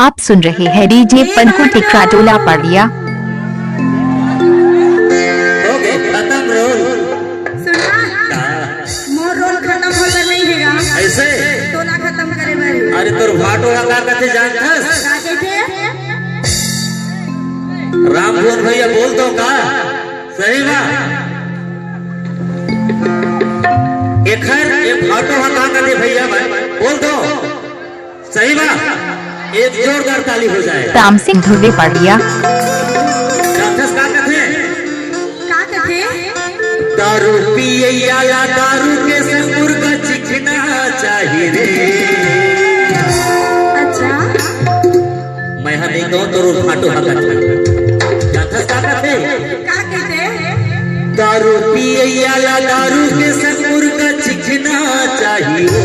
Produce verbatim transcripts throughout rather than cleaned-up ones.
आप सुन रहे हैं डीजे पंकु टिकरा टोला पड़िया। ओके, खत्म रोल। सुना? हाँ। मोर रोल खत्म होता नहीं हैगा। ऐसे? टोला खत्म करे बर। अरे तोर भाटो हा का कथे जानथस? का कथे? रामभुवन भैया बोल दो का? सही बा। एखर, ए भाटो हा का कथे भैया भाई? बोल दो। सही बा, एक जोरदार ताली हो जाए। राम सिंह धुर्वे पड़िया। राक्षस का कथे? का कथे? दारू पियैया ला दारू के संग मुर्गा चिखना चाही रे। अच्छा। मैं हा नहीं कहूँ तो रोल फाटो हा कथे। राक्षस का कथे? का कथे? दारू पियैया ला दारू के संग मुर्गा चिखना चाही हो।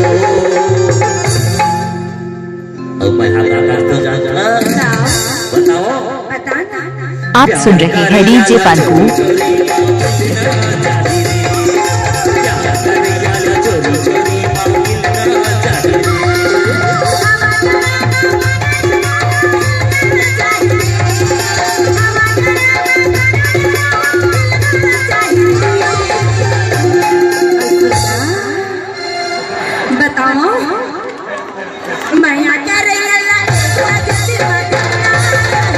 अब मैं हाथ आकाश तो जानता। बताओ। बताओ। बता ना। आप सुन रहे हैं डीजे पंकु। बताओ। मया करे अल्लाह, एक नजर में देखना चाहिए।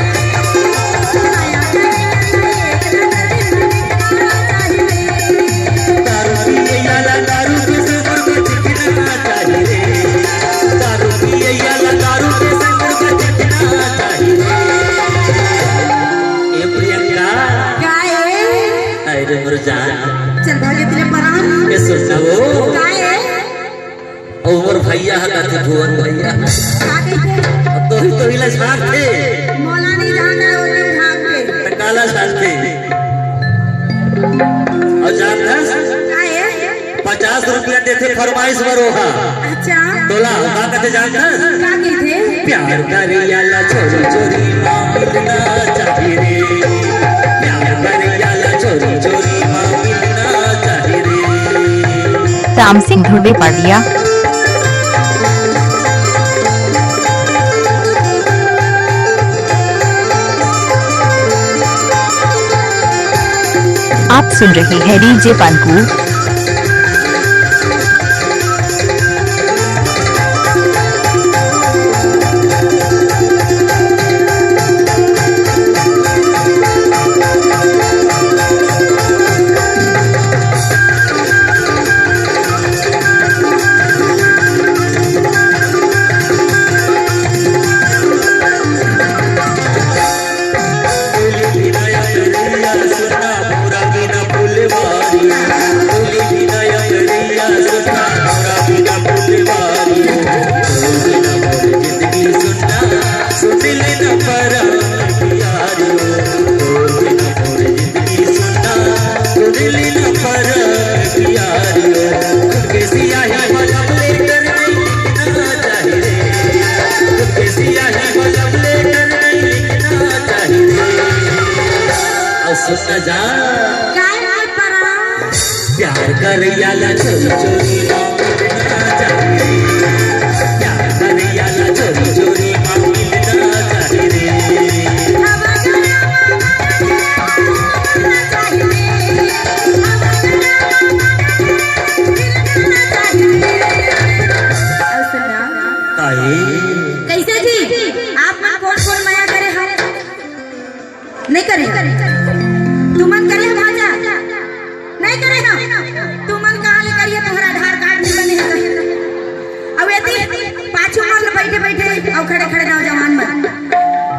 दारू पिए वाला दारू के संग मुर्गा चिखना चाहिए। दारू पिए वाला दारू के संग मुर्गा चिखना चाहिए। ए प्रियंका। का ए? अरे मोर जान। चल भागे तेरे परान। ए सुन ना वो। का ए? अउ मोर भैया ह कथे भुवन भैया। का कहिथे? अब तो ही तो इला झांकथे। मोला नहीं जाना है वो दिन झांक के। त काला झांकथे। अउ जानथस? का ए? पचास रुपया देथे फरमाइश बर ओहा। अच्छा। तोला का कथे जानथस? का कहिथे? प्यार करिया ला छोरी छोरी माँ मिलना चाहिए रे। प्यार करिया ला छोरी छोरी माँ मिलना चाहिए रे। राम सिंह धुर्वे पड़िया। आप सुन रहे हैं डीजे पंकु। अउ सुन ना जा। काय रे परा? प्यार करैया ला छोरी छोरी माँ मिलना चाही रे। प्यार करैया ला छोरी छोरी माँ मिलना चाही रे। अउ सुन ना। काहे? कैसे जी? आप मन कोन कोन मया करे हव? नहीं करे। तुमन करे हो भांजा? नहीं करे हो। तुमन कहाँ ले करिए, तुम्हारा आधार कार्ड नहीं बने है तो। अब एती पाछू मन बैठे बैठे अउ खड़े खड़े नौजवान मन।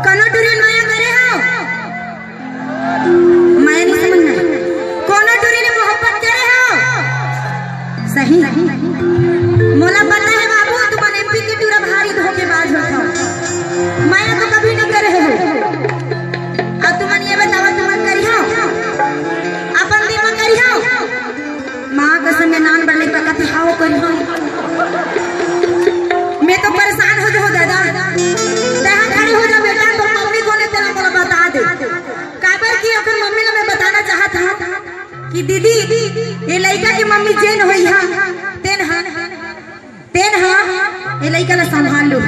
कोनो टुरी मया करे हो? मया नहीं समझना। कोनो टुरी ने मोहब्बत करे हो? सही। मोला पता है बाबू, तुमन एमपी के टूरा भारी धोखेबाज होथव। मया तो कभी नहीं करे हो। अब तुमन ये बतावा, तुमन करिहव? अपन दिल म करिहव? माँ कसम, मैं नान बर लइका कथे हाव करिहव। मैं तो परेशान हो जाहूँ दादा। तैं हा खड़े हो जा बेटा, तोर मम्मी कोन ए तेला मोला बता दे। काबर कि ओकर मम्मी ला मैं बताना चाहत हूँ कि दीदी, ये लइका के मम्मी जेन होही हा, तेन हा तेन हा ए लइका ला संभाल लू।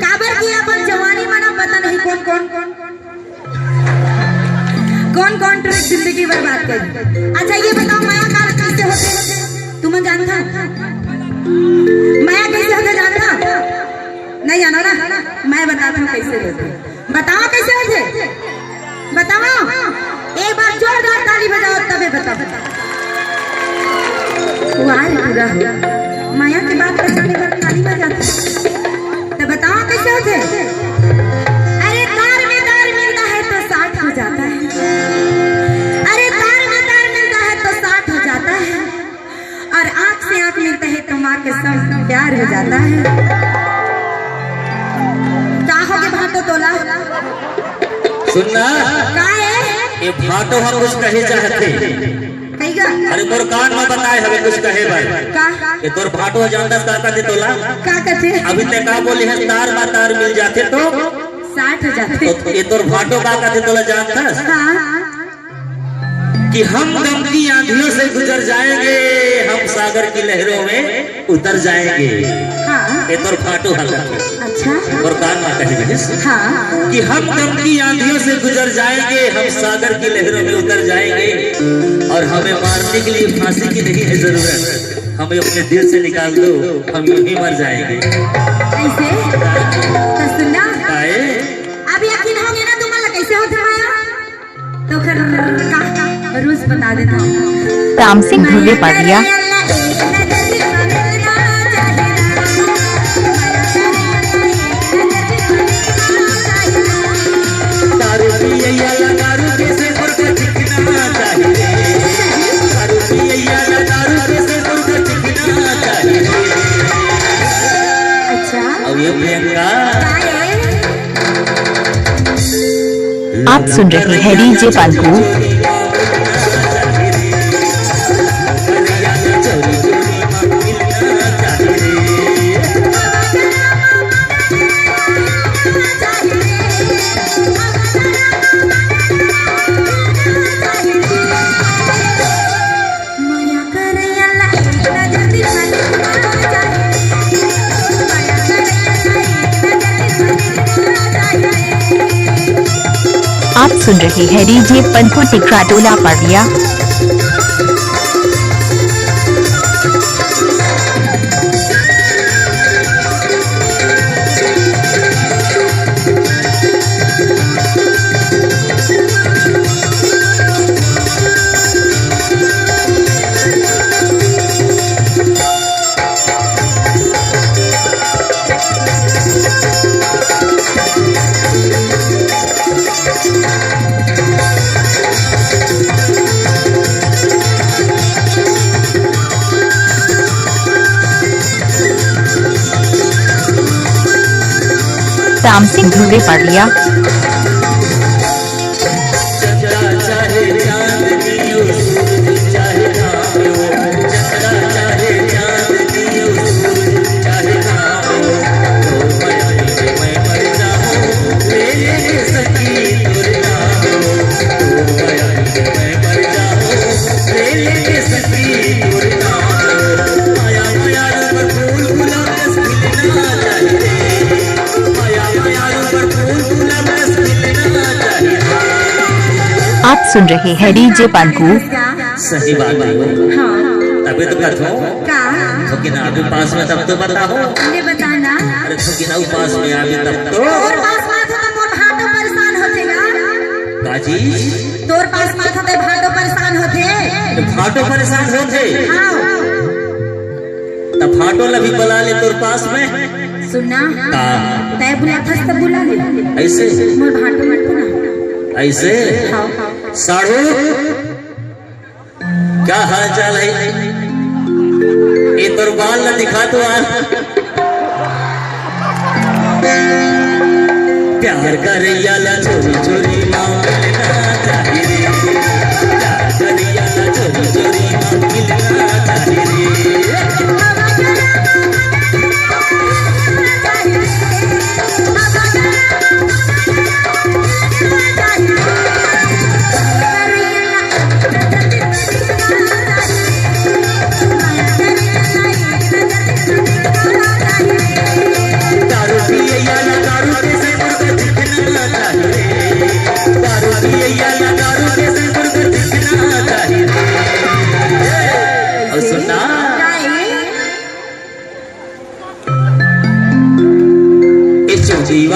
काबर कि अपन जवानी कौन कौन टूरी जिंदगी बर्बाद कर। अच्छा, ये बताओ, मया का कइसे होथे? तुमन जानथा? मया कइसे होथे, जानथा? नहीं जानो ना? मैं बताथंव कइसे होथे। बताओ कइसे होथे, बताओ। एक बार जोरदार ताली बजाओ, तभे बताओ। वाह रे पूरा, मया के बात बचाने बर ताली बजाथे। त बताओ कइसे होथे? अरे तार में तार मिलता है तो साठ हो जाता है। अरे तार में तार मिलता है तो साठ हो जाता है। और आंख से आंख मिलता है तो माँ कसम प्यार हो जाता है। का होगे भाटो तोला? सुन ना। का हे? ये भाटो ह कुछ कहे चाहथे। कही गा? अरे मोर कान में बताए हवे कुछ कहे बर। का? ये तोर भाटो ह जानथस का कथे तोला? का कथे? अभी तैं का बोले हस, तार मा तार मिल जाथे तो? साठ हो जाथे। तो ये तोर भाटो का कथे तोला जानथस? हाँ। कि हम गम की आंधियों से गुजर जाएंगे, हम सागर की लहरों में उतर जाएंगे। हाँ। ये तोर भाटो हालत है। अच्छा। और कान मा कहे बहिस। हाँ। कि हम गम की आंधियों से गुजर जाएंगे, हम सागर की लहरों में उतर जाएंगे, और हमें मारने के लिए फांसी की नहीं है जरूरत, हमें अपने दिल से निकाल दो, हम यूं ही मर जाएंगे। ऐसे? तो सुनना। आए? अब यकीन हो गया ना तुम्हारा, कैसे होता है? तो फिर का रूल्स बता देता हूँ। राम सिंह ध्रुवे पड़िया। दारू पियैया ला दारू के से मुर्गा चिकना चाहिए। दारू पियैया ला दारू के से मुर्गा चिकना चाहिए। अच्छा। अब ये प्रियंका। आप सुन रहे हैं डीजे पंकू। आप सुन रहे हैं डीजे पंकु टिकरा टोला पड़िया। राम सिंह ध्रुवे पड़िया। आप सुन रहे हैं डीजे पंकू। सही बात है। हाँ। तभी तो कहता हूँ। का? तो गिनाऊ पास में तब तो बताओ। ले बता ना। अरे तो गिनाऊ पास में आ गई तब तो। तोर पास में आता तो मोर भाटो परेशान होथे ना। का चीज? तोर पास में आता तो भाटो परेशान होथे। तो भाटो परेशान होथे? हाँ। त भाटो ला भी बला ले तोर पास में। सुनना। का? तय बुलाथस त बुला ले। ऐसे? मोर भाटो मत ना। ऐसे? हाँ, हाँ। साढ़ू, का हाल चाल है? ये तोर बाल ला दिखा तो आ। प्यार करैया ला चोरी चोरी मांगना चाहिए। प्यार करैया ला चोरी चोरी मांगना चाहिए।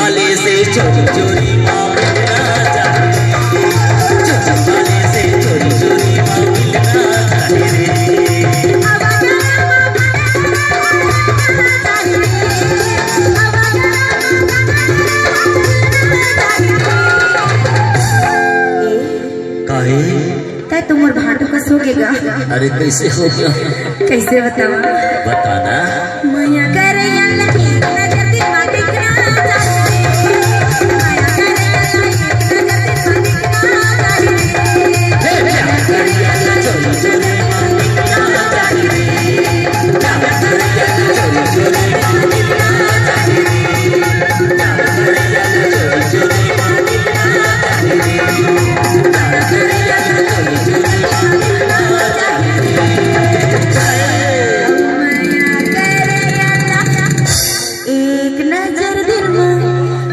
वाले से चोरी चोरी माँ मिलना चाहती रे। चोरी वाले से चोरी चोरी माँ मिलना चाहती रे। काहे? तै तो मोर भांटो कस हो गे गा। अरे, कैसे हो गया? कैसे बतावा? बताना। मया करैया ला एक नजर दिल मा देखना चाही रे। मया करैया ला एक नजर दिल मा देखना चाही रे।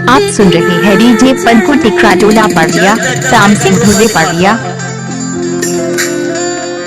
आप सुन रहे हैं डीजे पन को टिकरा टोला पड़िया, राम सिंह धुर्वे पड़िया।